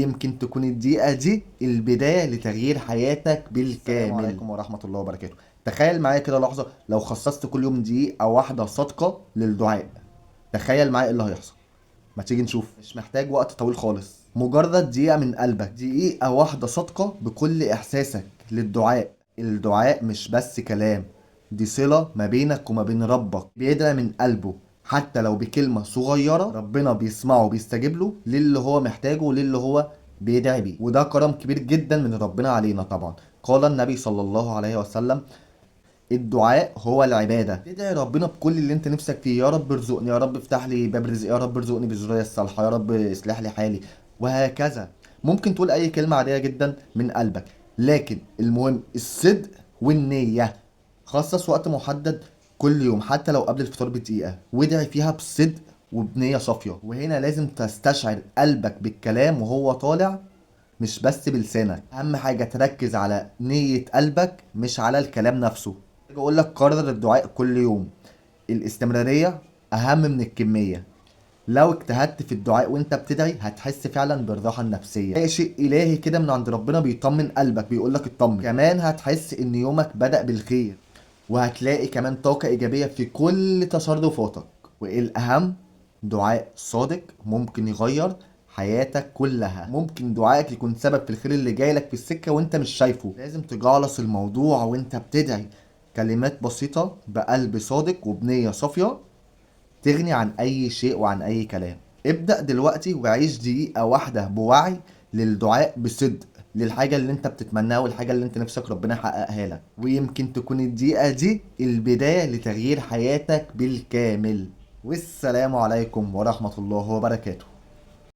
ويمكن تكون الدقيقة دي البداية لتغيير حياتك بالكامل. السلام عليكم ورحمة الله وبركاته. تخيل معايا كده لحظة، لو خصصت كل يوم دقيقة واحدة صادقة للدعاء، تخيل معايا ايه اللي هيحصل. ما تيجي نشوف. مش محتاج وقت طويل خالص، مجرد دقيقة من قلبك، دقيقة واحدة صادقة بكل إحساسك للدعاء. الدعاء مش بس كلام، دي صلة ما بينك وما بين ربك، بيدعي من قلبه حتى لو بكلمة صغيرة، ربنا بيسمعه وبيستجيب له للي هو محتاجه وللي هو بيدعي بيه، وده كرم كبير جدا من ربنا علينا. طبعا قال النبي صلى الله عليه وسلم: الدعاء هو العبادة. تدعي ربنا بكل اللي انت نفسك فيه، يا رب ارزقني، يا رب افتح لي باب رزق، يا رب ارزقني بالذرية الصالحة، يا رب اصلح لي حالي، وهكذا. ممكن تقول اي كلمة عادية جدا من قلبك، لكن المهم الصدق والنية. خصص وقت محدد كل يوم حتى لو قبل الفطار بدقيقة، وادعي فيها بصدق وبنية صافية. وهنا لازم تستشعر قلبك بالكلام وهو طالع، مش بس بلسانك. اهم حاجة تركز على نية قلبك مش على الكلام نفسه. اقول لك كرر الدعاء كل يوم، الاستمرارية اهم من الكمية. لو اجتهدت في الدعاء وانت بتدعي هتحس فعلا بالراحة النفسية، اي شيء الهي كده من عند ربنا بيطمن قلبك، بيقولك اطمن. كمان هتحس ان يومك بدأ بالخير، وهتلاقي كمان طاقة ايجابية في كل تصرفاتك. والاهم، دعاء صادق ممكن يغير حياتك كلها. ممكن دعائك يكون سبب في الخير اللي جايلك في السكة وانت مش شايفه. لازم تجعلص الموضوع وانت بتدعي، كلمات بسيطة بقلب صادق وبنية صافية تغني عن أي شيء وعن أي كلام. ابدأ دلوقتي وعيش دقيقة واحدة بوعي للدعاء بصدق، للحاجة اللي انت بتتمناها والحاجة اللي انت نفسك ربنا يحققها لك. ويمكن تكون الدقيقة دي البداية لتغيير حياتك بالكامل. والسلام عليكم ورحمة الله وبركاته.